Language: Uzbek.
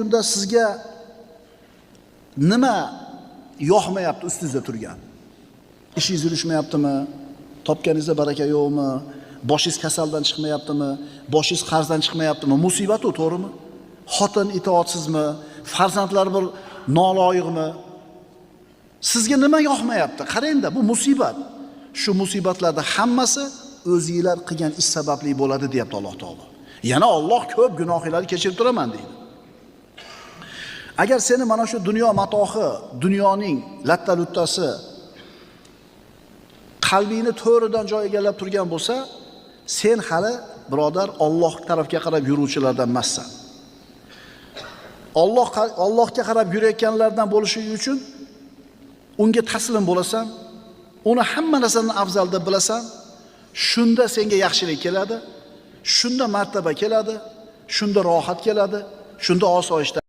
Unda sizga nima yoqmayapti ustingizda turgan? Ishingiz yurishmayaptimi? Topganingizda baraka yo'qmi? Boshingiz kasaldan chiqmayaptimi? Boshingiz qarzdan chiqmayaptimi? Musibat u, to'g'rimi? Xotin itoatsizmi? Farzandlar bir noloyiqmi? Sizga nima yoqmayapti? Qarang-da, bu musibat. Shu musibatlarda hammasi o'zinglar qilgan ish sababli bo'ladi, deyapti Alloh taolo. Yana Alloh ko'p gunohlarni kechirib turaman deydi. Agar seni mana shu dunyo matohi, dunyoning latta-luttasi qalbingni to'ridan joy egallab turgan bo'lsa, sen hali birodar Alloh tarafga qarab yuruvchilardan emassan. Allohga qarab yurayotganlardan bo'lishi uchun unga taslim bo'lasan, uni hamma narsadan afzal deb bilasan, shunda senga yaxshilik keladi, shunda martaba keladi, shunda rohat keladi, shunda osoyishta.